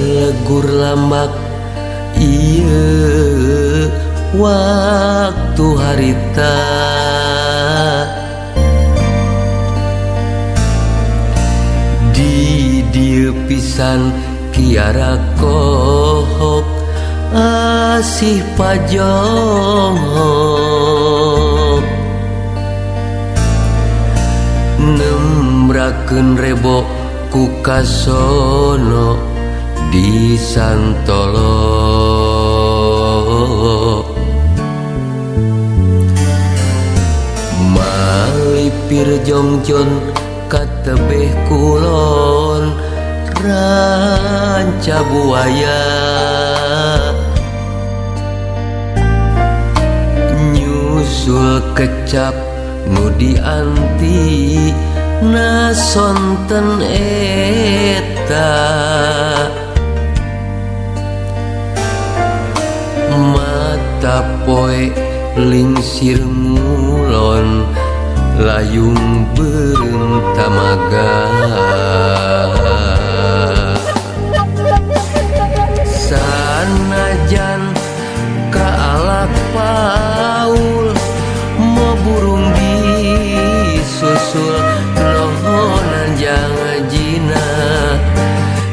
Lelegur lambak ieu waktu harita di dieu pisan kiara kohok asih pajonghok nembrakeun rebo ku kasono di Santolo malipir jongjon katebeh kulon ranca buaya nyusul kecap nu dianti na sonten eta mata poe lingsir ngulon layung beureum tamaga sanajan kaalak paul mo burung disusul nohonan jangjina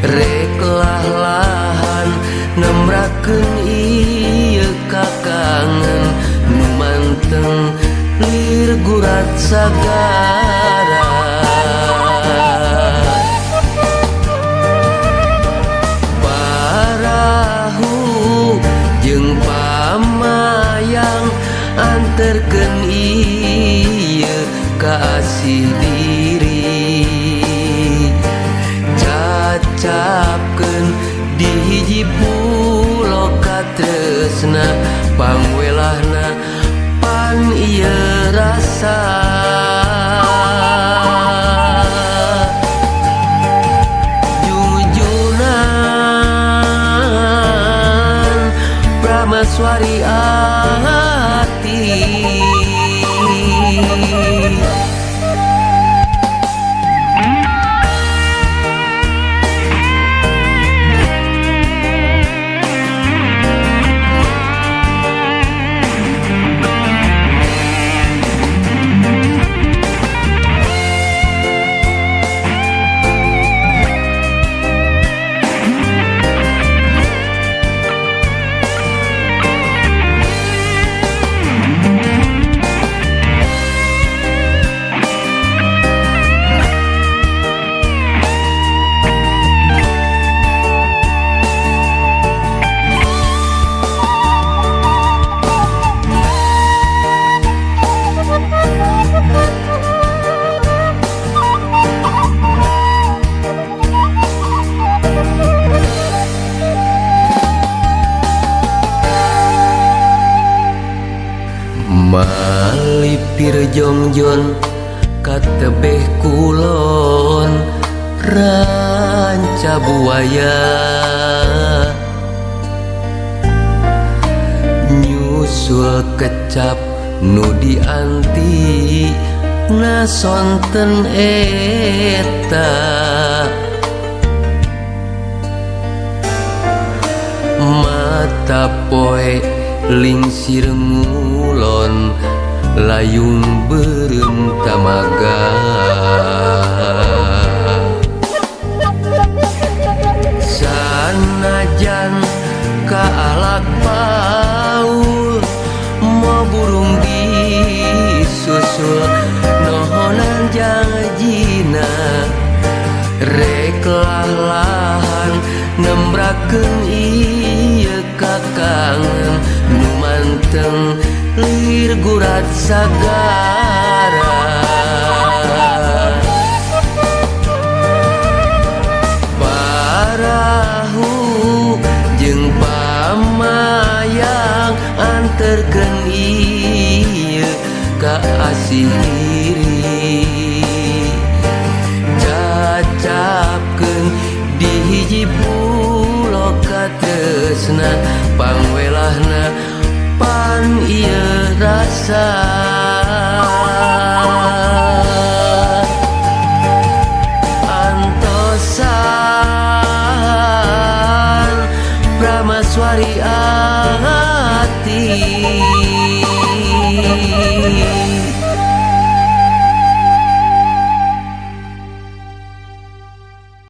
rek lah-lahan nembrakeun ieu kakangen nu manteng lir gurat sagara parahu jeung pamayang anterkeun ieu kaasih diri cacapkeun di hiji pulo katresna pangwelahna pan ieu rasa jungjunan prameswari ati. Malipir jongjon katebeh kulon ranca buaya nyusul kecap nu dianti na sonten eta mata poe lingsir ngulon layung beureum tamaga sanajan kaalak paul mo burung disusul nohonan jangjina rek lah-lahan nembrakeun ieu kakangen nu manteng lir gurat sagara parahu jeung pamayang anterkeun ieu kaasih diri cacapkeun di hiji pulo katresna pangwelahna pan ieu rasa antosan. Suari ati.